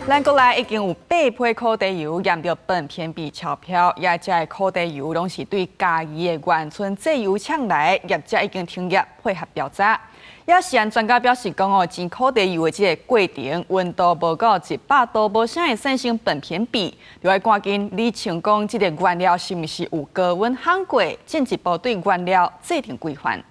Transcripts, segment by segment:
咱國內已經有八批苦茶油驗著苯偏鈿超標，也這个苦茶油攏是對嘉義的員村製油廠來，業者已經停業配合調查。也食安專家表示講哦，煎苦茶油的這個過程溫度無到100度，無啥會產生苯偏鈿，就愛趕緊理清講這個原料是毋是有高溫烘過，進一步對原料制定規範。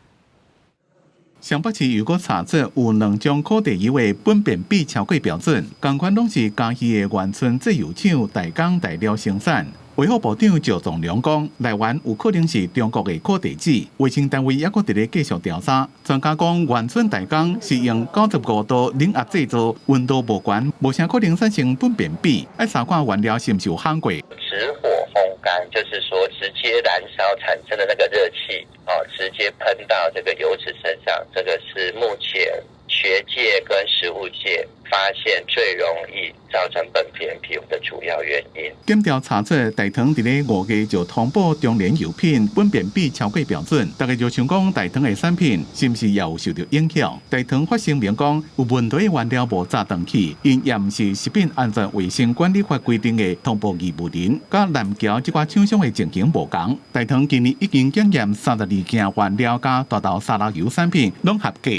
雙北市又閣查出有兩種苦茶油的苯偏鈿超過標準，仝款攏是嘉義的員村製油廠大江大寮生產。衛福部長趙宗龍講，來源有可能是中國的苦茶籽，衛生單位猶閣佇咧繼續調查。專家講，員村大江是用95度冷壓製造，溫度無懸，無啥可能產生苯偏鈿。愛查看原料是毋是有烘過。直火烘乾，就是說直接燃燒產生的那個熱氣，哦，直接噴到這個油脂身上，這個是目前學界跟食物界發現最容易造成苯偏鈿的主要原因。檢調查出大唐佇咧5月就通報中聯油品苯偏鈿超過標準，大家就想講大唐的產品是毋是也有受著影響？大唐發聲明講有問題的原料無炸斷去，𪜶也毋是食品安全衛生管理法規定的通報義務人，佮南僑這寡廠商的情形無仝。大唐今年已經檢驗32件原料佮大豆沙拉油產品，攏合格。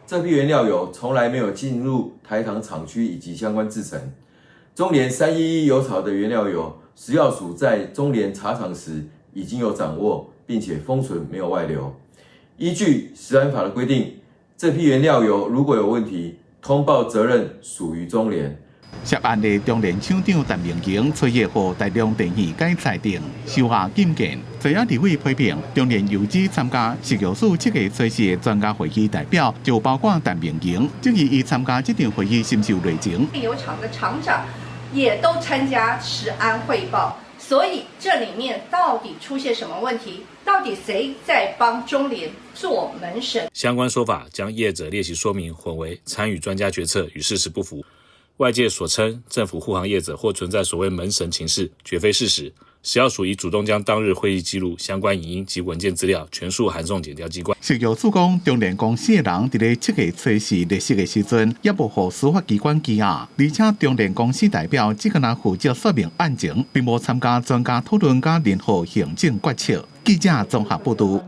這批原料油從來沒有進入台糖廠區以及相關製程。中聯311油槽的原料油，食藥署在中聯查廠時已經有掌握，並且封存沒有外流。依據食安法的規定，這批原料油如果有問題，通報責任屬於中聯。涉案的中聯廠長陳明榮初一予大量電器改裁定，收下禁見。在野立委批評中聯油脂參加食藥署7月初四的專家會議代表，就包括陳明榮，質疑伊參加這場會議是毋是有內情？油廠的廠長也都參加食安匯報，所以這裡面到底出現什麼問題？到底誰在幫中聯做門神？相關說法將業者列席說明混為參與專家決策，與事實不符。外界所稱政府護航業者或存在所謂門神情勢，絕非事實。食藥署已主動將當日會議記錄、相關影音及文件資料全數函送檢調機關。食藥署講，中聯公司的人佇咧7月初四列席的時陣，猶無予司法機關羈押，而且中聯公司代表只敢若負責說明案情，並無參加專家討論佮任何行政決策。記者綜合報導。